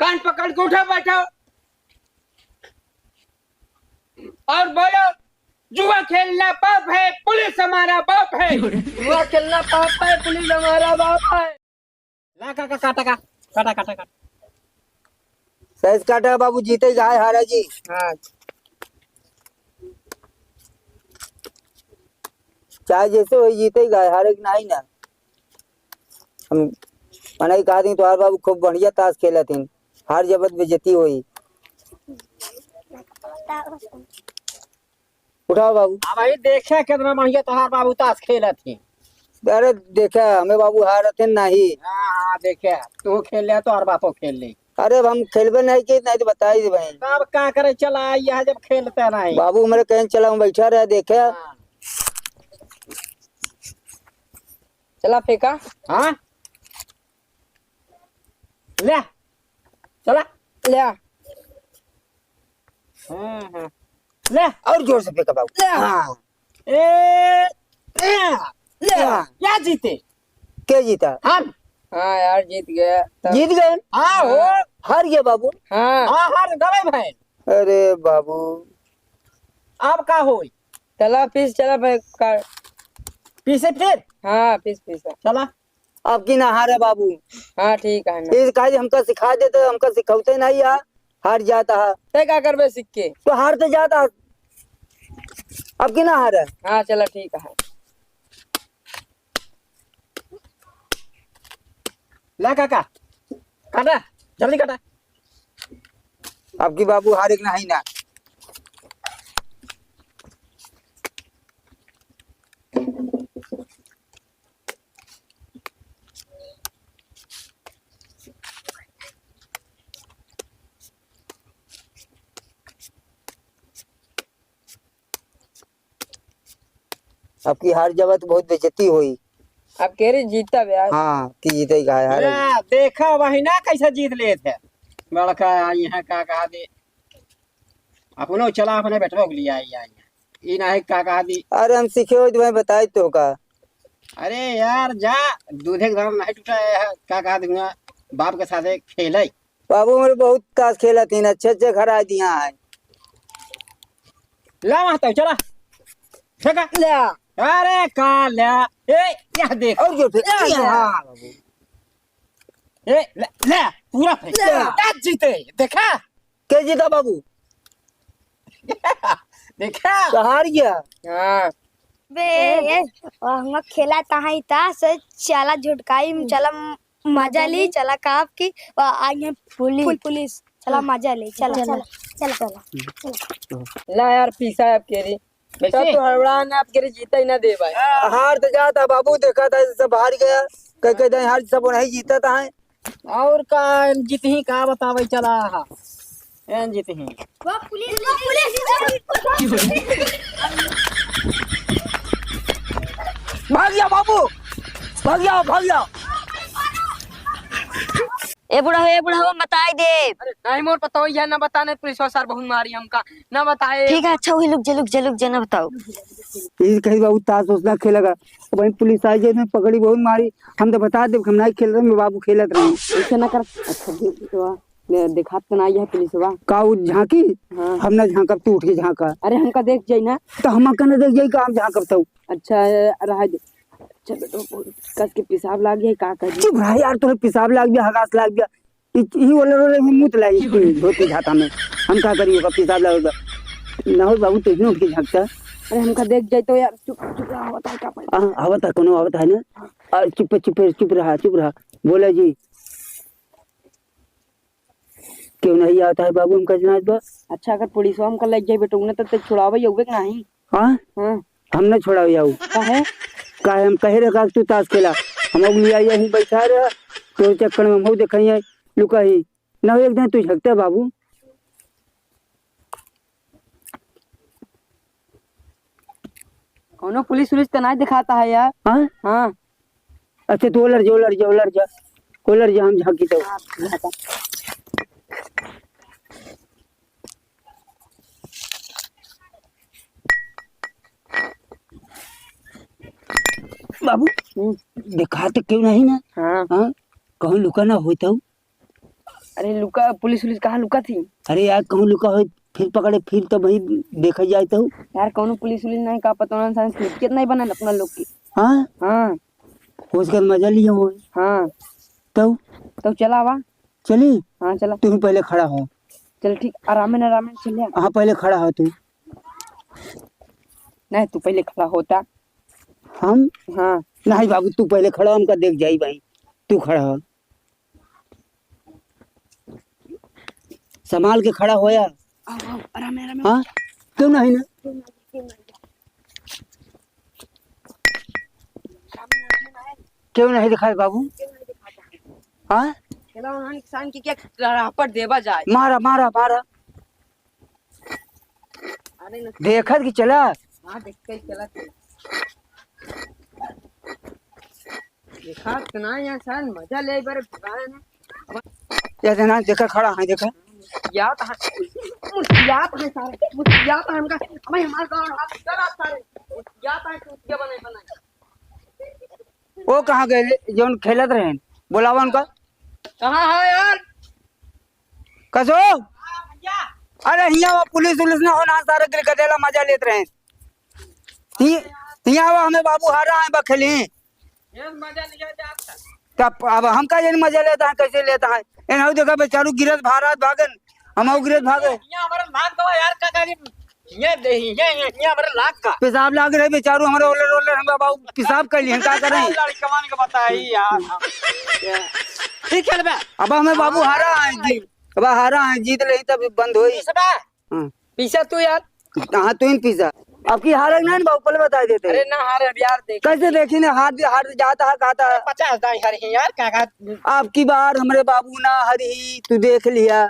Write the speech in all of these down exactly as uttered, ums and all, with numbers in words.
कान पकड़ के उठो, बैठो और बोलो, "जुआ खेलना पाप है, पुलिस हमारा बाप है।" जुआ खेलना पाप है, पुलिस हमारा बाप है। ला काका, काटा का, काटा, काटा, काटा। सही से काटा बाबू, जीते जाए हारा जी। हाँ। चाहे जैसे होई, जीते ही गाय, हारे के नाही ना। हम मनई कहा दी, तोहार बाबू खूब बढ़िया ताश खेलत हिन, हार जबत बेइज्जती होई। उठाओ बाबू। अब भाई देखे कितना बढ़िया तोहार बाबू ताश खेलत ही। अरे देखे, हमें बाबू हारत हिन नाही। हाँ, हाँ, देखे, तू खेल ले, तोहार बापो खेल ले। अरे अब हम खेलबे नहीं की, नहीं तो बताई दे भाई। तब का करे, चला, यह जब खेलते नहीं। बाबू हमरे कहेन चला, हम बैठा रहे, देखे। हाँ। चला फेंका। हाँ? ले, चला। ले। हाँ, हाँ। ले। और जोर से फेंका बाबू। ले। हाँ। ए, ए, ले। हाँ। क्या जीते? के जीता? हम। हाँ यार, जीत गया। तब जीत गए? हाँ, हो। हाँ। हार गया बाबू। हाँ। हाँ, हार गए भाई। अरे बाबू। अब का होई? चला पीस, चला भाई, का पीसे फिर? हाँ, पीस, पीस। चला। अब की ना हारे बाबू। हाँ, ठीक है ना। इस काहे हमका सिखा देते, हमका सिखौते नहीं है, हार जाता है। ते का करबे सीख के? तो हार तो जाता है। अब की ना हारे। हाँ, चला, ठीक है। ला काका, काटा, जल्दी काटा। अब की बाबू हारे के नाही ना। अब की हार जाबा तो बहुत बेइज्जती होई। अब के रे जीतब यार। हाँ, कि जीते का है, हार। ए, देखा वही ना कैसे जीत लेत है। बड़का यहाँ का कहा दे। अपनो चला, अपने बेटवा के लिए आई, आई। ई ना है का कहा दी। अरे हम सीखे हो तो मैं बताई तो का। अरे यार जा, दूधे के दाना नहीं टूटा है, का कहा दी हुआ, बाप के साथे खेले। बाबू मेरे बहुत ताश खेला थी ना, अच्छे अच्छे घर आ दिया है। ला वहाँ तक चला। फेंका। ले। अरे का ले। ए, यह देख। और जोर से। ले, ले। हाँ, बाबू। ए, ले, ले, पूरा फेंक। ले। क्या जीते? देखा? के जीता बाबू? देखा? तो हार गया। हाँ। बे, ए, वहाँ खेला तहाँ ही था, से चला झुटकाई में, चला मजा ली, चला काप की, आ, आई है पुलिस। पुल-, पुलिस। चला मजा ली, चला, चला, चला, चला। ला यार, पीसा अब के रे। कैसे? तब तो हड़बड़ा ना, अब के रे जीता ही ना दे भाई। हार तो जाता बाबू, देखा था सब हार गया, कह, कह दे हार सब नहीं जीता था है। और का जीतही का बतावे चला हा। एन जीतही। वो पुलिस, वो पुलिस। भाग जा बाबू, भाग जाओ, भाग जाओ। ए बुढ़ा हो, ए बुढ़ा हो, बताई दे। अरे नहीं मोर पता हो, यह ना बताने, पुलिस वाला सर बहुत मारी हमका, ना बताए। ठीक है, अच्छा वही लुक जे, लुक जे, लुक जे, ना बताओ। ये कहीं बाबू ताश उस ना खेलेगा, वहीं पुलिस आई जाए, पकड़ी बहुत मारी, हम तो बता देब, हम नहीं खेल रहे, मैं बाबू खेलत रहे। ऐसे ना कर। अच्छा, देख तो आ। दे-, देखात तो ना आई है पुलिसवा। का उ झांकी? हाँ। हम ना झांकब, तू उठ के झांका। अरे, हमका देख जाई ना। तो हमका ना देख जाई, का हम झांकब तू? अच्छा, रहा दे। अच्छा, बेटो, कस के पेशाब लाग गया, का करी? चुप रहा यार, तोरे पेशाब लाग गया, हगास लाग गया। इ, इ वाला रोले में मूत लाई, धोती झाटा में। हम का करी, ओका पेशाब लाग गया। ना हो बाबू, तू उठ के झांकता। अरे, हमका देख जाई तो यार, चुप, चुप रहा, आवत है का पाई? हाँ, आवत है, कोनो आवत है ना। आ, चुप, चुप, चुप रहा, चुप रहा। बोला जी। क्यों नहीं आता है बाबू, हमका जनाज बा? अच्छा, अगर पुलिसवा हमका ले जाए बेटो, उन्हें तो ते छुड़ावे होवे कि नहीं? हाँ? हाँ। हम न छोड़ावे आऊ। काहे? काहे हम कहे रहे का तू ताश खेला? हम अब लिया यहीं बैठा रहे, तो चक्कर में हम हो देखाई है, लुका ही। ना हो एक दिन तू झकते बाबू। कौनो पुलिस उलिस तो नहीं दिखाता है यार। हाँ? हाँ। अच्छा, तू ओलर जा, ओलर जा, ओलर जा। ओलर जा, हम झांकी तो। बाबू, हम्म। देखा तो क्यों नहीं ना? हाँ। हाँ? कहूँ लुका ना होता हूँ। अरे लुका, पुलिस उलिस कहाँ लुका थी? अरे यार, कहूँ लुका होई, फिर पकड़े, फिर तो वही देखा जाए तो। यार, कौनो पुलिस उलिस नहीं, का पता ना, सारे टूटिया नहीं बनल अपना लोग के। हाँ? हाँ। उसका मजा लिया हो। हाँ। तो? तो चला वा। चली? हाँ, चला। तू पहले खड़ा हो। चल ठीक, आराम में, आराम में चल जा। हाँ, पहले खड़ा हो तू। नहीं, तू पहले खड़ा होता। हम? हाँ। नहीं बाबू, तू पहले खड़ा, हमका देख जाई भाई। तू खड़ा हो। संभाल के खड़ा हो यार। आओ, आओ, आराम में, आराम में। हाँ? क्यों नहीं ना? क्यों नहीं दिखाई बाबू? हाँ? चलो, वहाँ किसान की क्या राहपट देवा जाए? मारा, मारा, मारा। अरे न देखत कि चला। हाँ, देख के चला तू। देखा तना यहाँ सान मजा ले बारे बुलाए ना। या जना देखा खड़ा है, देखा। मुस्कियात है, मुस्कियात है सारे, मुस्कियात है हमका। हमें हमारे गाँव हाथ डरा सारे। मुस्कियात है, चूतिया बने, बने। वो कहाँ गए जौन खेलत रहे? बोलावा उनका। कहाँ है यार? कसो? अरे हियाँ वो पुलिस उलिस ना हो ना, सारे गिर गदेला मजा लेत रहे। हि-, हियाँ वो हमें बाबू हारा है बखेली। ये मजा लिया जाता। तब अब हमका ये मजा लेता है, कैसे लेता है? एनहु देखा बेचारू गिरत भारत भागन, हम गिरत भागे। हियाँ हमारा लाग गवा यार, का करी? ये दे, ये, ये, ये हमारा लाग का। पेशाब लाग रहे बेचारू, हमारे ओलर ओलर हम बाबू पेशाब कर लिए, का करें? लड़कवन के बताई यार। ठीक है बे। अब हमें बाबू हारा है जी, अब हारा है, जीत ले तब बंद होई। इस बे। हाँ। पीसा तू यार। हाँ, तू ही पीसा। अब की हारे ना बाबू, पहले बता देते। अरे ना हारे अब यार, देख। कैसे देखी ना, हार, हार जाता है, खाता है। पचास दाई हारे हैं यार, का, का। अब की बार हमरे बाबू ना हरी, तू देख लिया।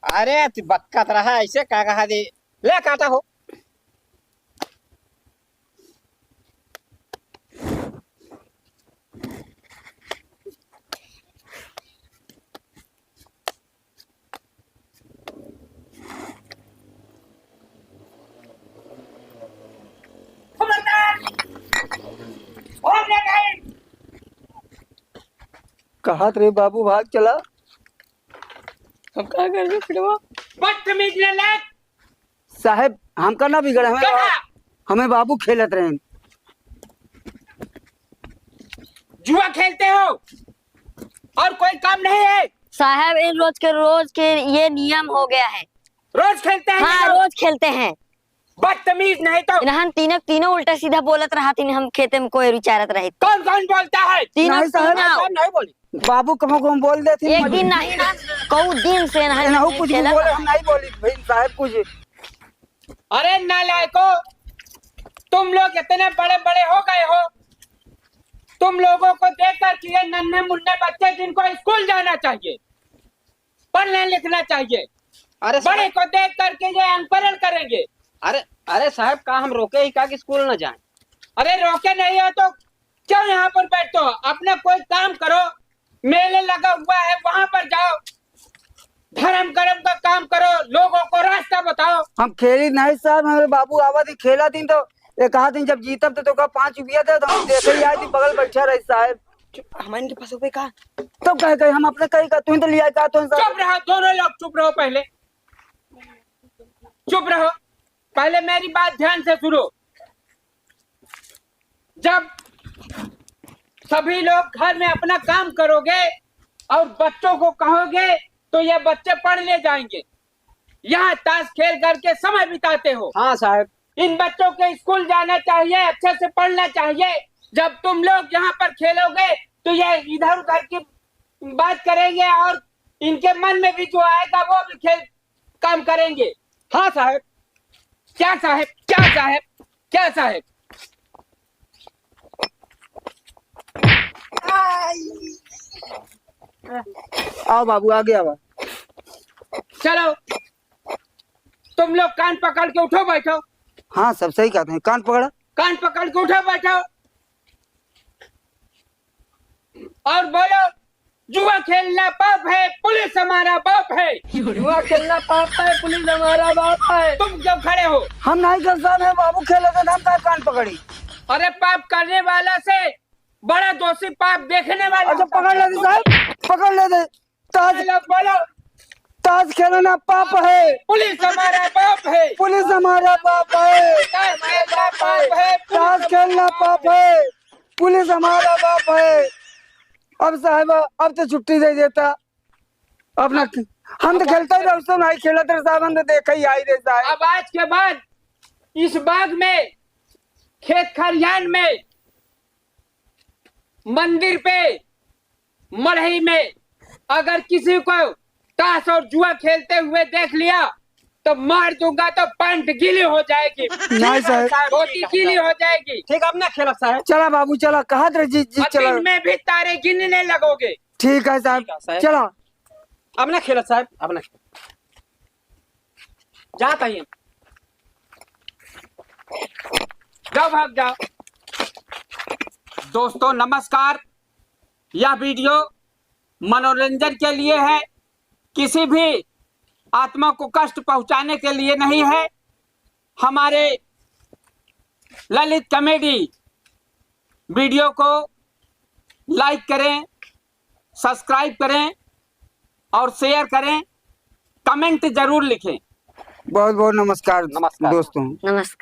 अरे, तू बक्कत रहा, ऐसे का कहा दे। ले, काटा हो। खबरदार! कहात रे बाबू, भाग चला। हम का करबे फिरवा? बदतमीज नलायक! साहेब, हमका ना बिगड़े, हमें कहा? हमें बाबू खेलत रहे। जुआ खेलते हो और कोई काम नहीं है? साहेब, इन रोज के, रोज के ये नियम हो गया है। रोज खेलते हैं हाँ, ये लोग? रोज खेलते हैं। बदतमीज नहीं तो। इन्हन तीनों, तीनों उल्टा सीधा बोलत रहत, इन्हन हम खेते में कोई विचारत रहित। कौन कौन बोलता है? तीनों, नहीं साहब, तीनों। हम नहीं बोली। बाबू कहूँ कहूँ बोल देती। एक दिन नहीं ना, कऊ दिन से इन्हन इन्हन कुछ भी खेलत बोले, रहत। हम नहीं बोली भाई साहब कुछ। अरे नालायको, तुम लोग इतने बड़े बड़े हो गए हो, तुम लोगों को देख कर के ये नन्हे मुन्ने बच्चे जिनको स्कूल जाना चाहिए, पढ़ना लिखना चाहिए। अरे बड़े साहब। को देख करके ये अनुकरण करेंगे। अरे, अरे साहब, का हम रोके ही का कि स्कूल न जाएं? अरे रोके नहीं हो तो क्यों यहाँ पर बैठते हो? अपना कोई काम करो, मेले लगा हुआ है, वहां पर जाओ, धर्म कर्म का काम करो, लोगों को रास्ता बताओ। हम खेली नहीं साहब, हमरे बाबू आवा दिन खेला दिन तो एक आध दिन जब जीतब तो तोका पाँच रुपया दे, तो हम देखे ही आए दिन बगल बैठा रही साहब। चुप, हमारे इनके पास हो गए का? तो कह गए हम अपने कहीं का, तू ही तो लिया का, तू ही साहब। चुप रहो, दोनों लोग चुप रहो पहले, चुप रहो, पहले मेरी बात ध्यान से सुनो। जब सभी लोग घर में अपना काम करोगे और बच्चों को कहोगे तो ये बच्चे पढ़ने जाएंगे। यहाँ ताश खेल करके समय बिताते हो। हाँ साहब। इन बच्चों के स्कूल जाना चाहिए, अच्छे से पढ़ना चाहिए। जब तुम लोग यहाँ पर खेलोगे तो ये इधर उधर की बात करेंगे और इनके मन में भी जो आएगा वो भी खेल काम करेंगे। हाँ साहब। क्या साहब, क्या साहब, क्या साहब? आओ बाबू, आगे आओ। चलो, तुम लोग कान पकड़ के उठो, बैठो। हाँ, सब सही कहते हैं, कान पकड़ा। कान पकड़ के उठो, बैठो। और बोलो, जुआ खेलना पाप है, पुलिस हमारा बाप है। जुआ खेलना पाप है, पुलिस हमारा बाप है। तुम क्यों खड़े हो? हम नहीं करता, मैं बाबू खेले थे, हम का कान पकड़ी? अरे, पाप करने वाला से बड़ा दोषी पाप देखने वाला। अच्छा, पकड़ लेते साहब, पकड़ लेते। तो आज बोलो, बोलो, ताश खेलना पाप है। पुलिस हमारा बाप है। पुलिस हमारा बाप है। ताश खेलना पाप है। पुलिस ताश खेलना पाप है। पुलिस हमारा बाप है। अब साहब, अब तो छुट्टी दे देता। अब ना, हम तो खेलते रहे, उससे नहीं खेलत रहे साहब, हम तो देखे ही आई रहे साहब। अब आज के बाद इस बाग में, खेत खरियान में, मंदिर पे, मढ़ई में अगर किसी को ताश और जुआ खेलते हुए देख लिया तो मार दूंगा, तो पैंट गीली हो जाएगी। नहीं साहब। धोती गीली हो जाएगी। ठीक, अब ना खेलब साहब। चला बाबू, चला, कहा तेरे जी, जी, और चला। दिन में भी तारे गिनने लगोगे। ठीक है साहब, ठीक है साहब। चला। अब ना खेलब साहब, अब ना खेलब। जात ही हम। जाओ, भाग जाओ। दोस्तों नमस्कार, यह वीडियो मनोरंजन के लिए है, किसी भी आत्मा को कष्ट पहुंचाने के लिए नहीं है। हमारे ललित कॉमेडी वीडियो को लाइक करें, सब्सक्राइब करें और शेयर करें, कमेंट जरूर लिखें। बहुत बहुत नमस्कार नमस्कार। दोस्तों। नमस्कार।